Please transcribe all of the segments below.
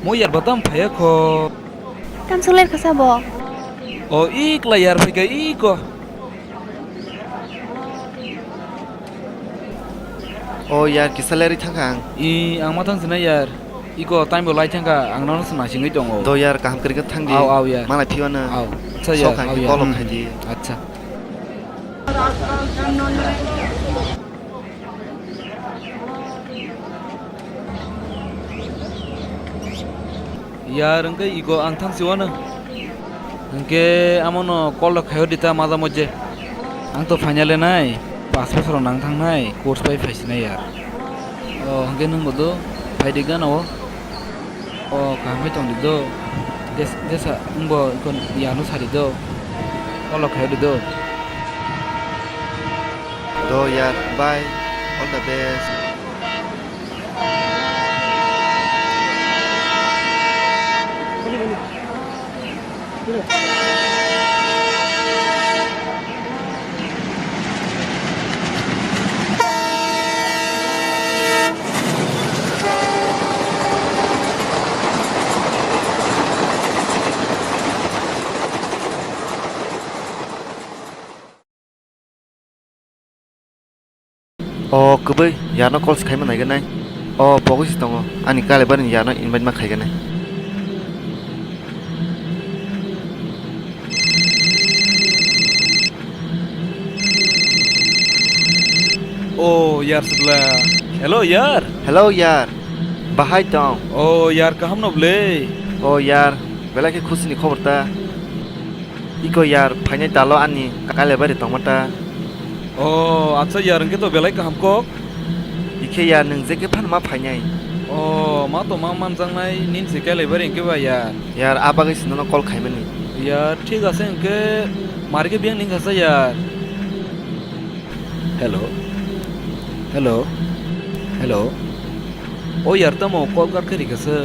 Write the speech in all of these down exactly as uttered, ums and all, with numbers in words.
Mo yar batam phaya kho. Kam sulai khasa bo. O ikla yar phaika iko. O yar kisa leri thangkha ang. I ang ma thang sinai yar. Iko time bo lai thangkha ang nono sna singwi tongo. Do yar kaham kwrwi khe thangdi. Aw, aw, yar. Malai phiyo na. Aw. Acha yar, sok ang aw, yar. Kolok khaidi. Acha. Yar, hwnkhe ego ang thang siwano. Hwnkhe amono call rok khaio dita maja moje. Ang to final nai, pass pass rok nang thangnai, course bai phaisinai yar. O, hwnkhe nwng bo do, phaidi gana o. O, kaham khe tongdi do. Des-, desa, nwng bo iko yano sadi do. Call rok khaio di do. Do yar, bye. All the best. O kwbwi, yarno call se khaima naiganai. O pogwi se tongo, ani kailaibari ni yarno invite ma khaiganai. O yar sibla. Hello yar. Hello yar. Bahai tong? O yar, kaham no ble? O yar, belai khe khusi ni khobor ta. Iko yar, phainai talo ani kailaibari tongma ta. O, acha yar, hwnkhe to belai kaham kok. Ikhe yar, nwng je khe phano ma phainai. O, ma to ma manjaknai, nini se kailaibari hwnkhe ba yar. Yar, a bagwi se nono call khaimani. Yar, thik ase hwnkhe, mar khe biyang ning khasa yar. Hello. Hello. Hello. O yar, tamo call kar khe rikha se.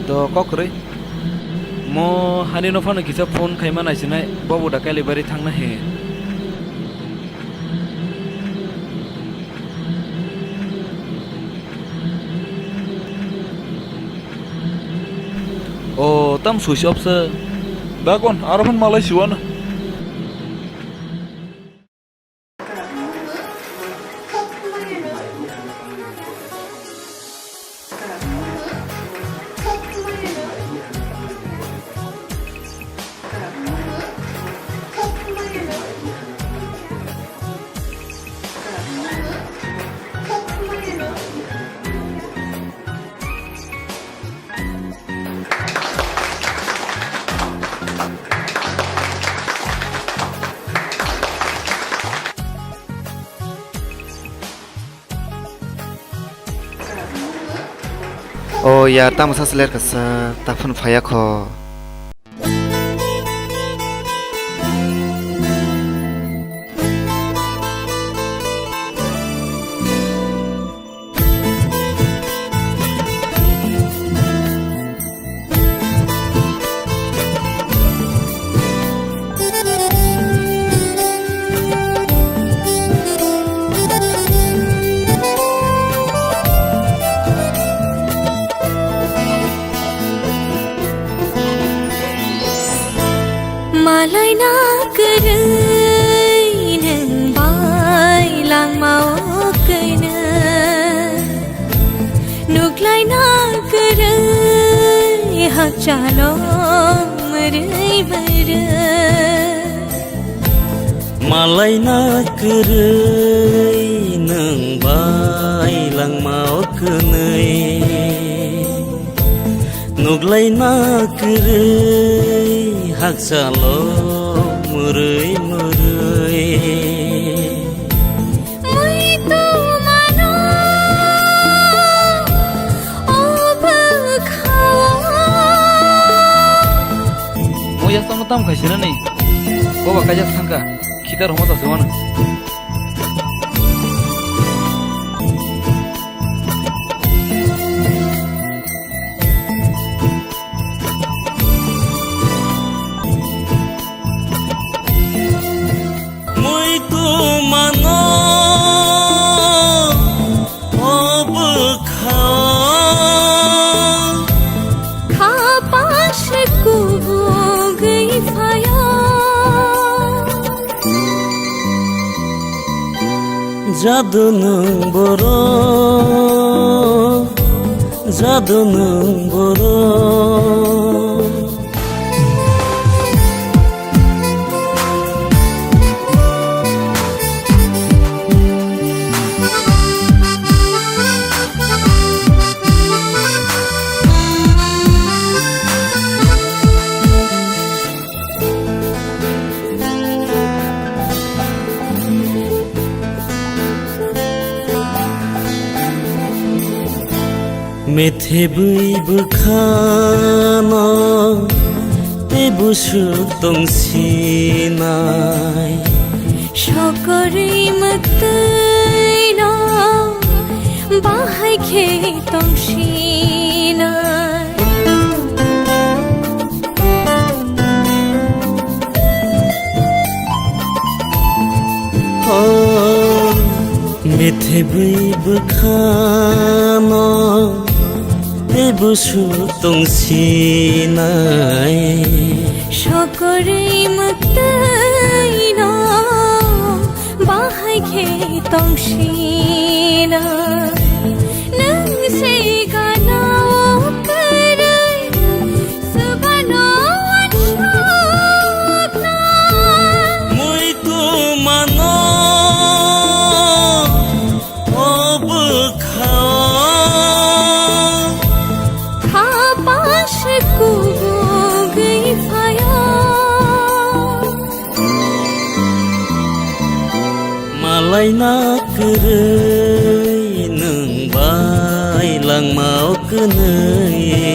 Do kok kwrwi. Mo hani no phano kisa phone khaima naisinai, bobo da kailaibari thangna he. O, tam switch off se. Dagon, aro phano malai siwano. O ya, tamo sa seler kasa, tak phun phaya kho. Malaina kwrwi nwng bai langma o kwnwi, nuklaina kwrwi hakchalo mwrwi mwrwi. Malaina kwrwi nwng bai langma o kwnwi, nuklaina kwrwi hakchalo mwrwi mwrwi. Muitu mano o bwkhao. Mo yasano tam khaisina ni. Boba kajak thangka. Khitar homo ta se wano. Muitu mano o bwkhao. Jadu nwng borok, jadu nwng borok. Methebwi bwkhano tei busuk tongsinai. Sokorwi mwktwino bahai khe tongsinai. Oh, methebwi bwkhano tei busuk tongsinai. Sokorwi mwktwino bahai khe tongsinai. Nwng se gana o kwrwi Swbano wansukna. Muitu mano o bwkhao. Khapang se kubugwi phaio. Malaina kwrwi nwng bai langma o kwnwi.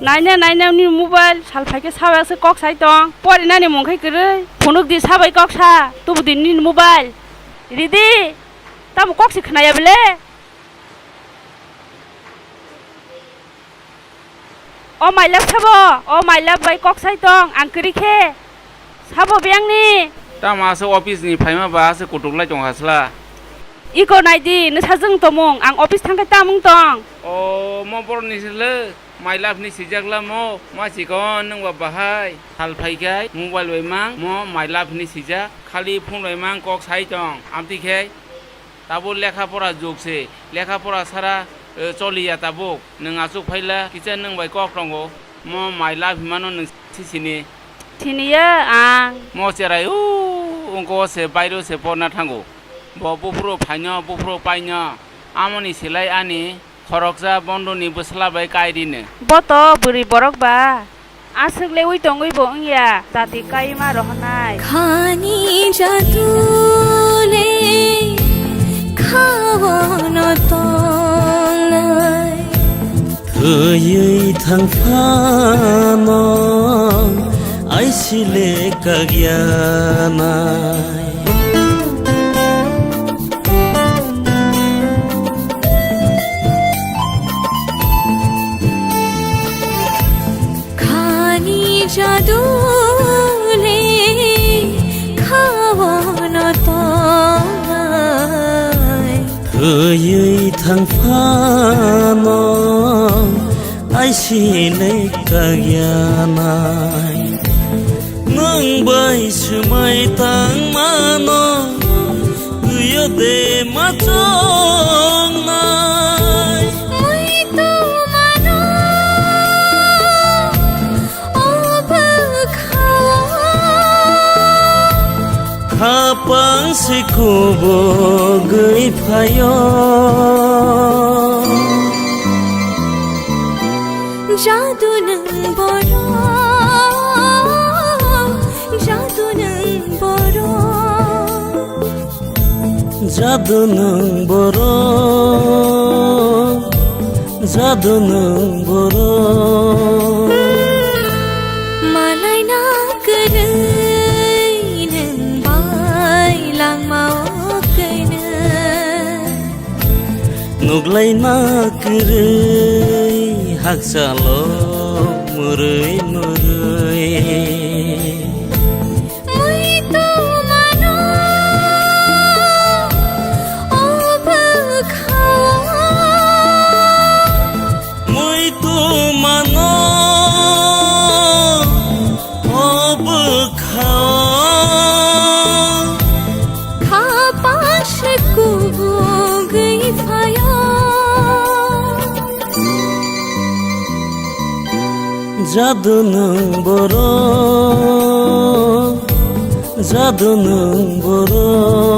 Naina naina ni mobile sal phaikhe sabai se kok sai tong. Pori nani mung khai kwrwi. Phunuk di sabai kok sa. Tubu di nini mobile. Ridi. Tamo kok se khnaya bele. O my love sabo, o my love bai kok sai tong, ang kwrwi khe. Sabo biyangni. Tamo aswk office ni phaima ba aswk kutuk lai tong hasla. Iko naidi, nwsajwng tomung, ang office thangkhe tamung tong. O mo borok ni sile, my love ni sijak lamo, ma chikon nwng ba bahai. Sal phaikhai, mobile bai mang, mo my love ni sijak, khali phone bai mang kok sai tong, amtwi khe. Tabuk lekha pora jug se, lekha pora sara, eh, choliya tabuk. Nwng achuk phaila, kisa nwng bai kok tongo. Mo my love himano nwng si sini. Siniya ang. Mo cherai o, ungko se bairo se porna thango. Bo buphuru phaino, buphuru paino. Amoni silai ani khoroksa bondoni bwsla bai kai rino. Bo to bwrwi borok ba. Aswk lewi tongwi bo wngya, jati kaima rohornai. Khani jadu le khaono tongnai. Thwiwi thang phano aisile kagyanai. Khani jadu le khaono tongnai. Thwiwi thang phano aisile kagyanai. Nwng bai swmai tang mano, twiyo de ma chongnai. Muitu mano, o bwkhao. Khapang se kubugwi phaio. Jadu nwng borok, jadu nwng borok. Jadu nwng borok, jadu nwng borok. Malaina kwrwi nwng bai langma o kwnwi. Nuglaina kwrwi hakchalo murwi murwi. Muitu mano, Jadu nwng borok, jadu nwng borok.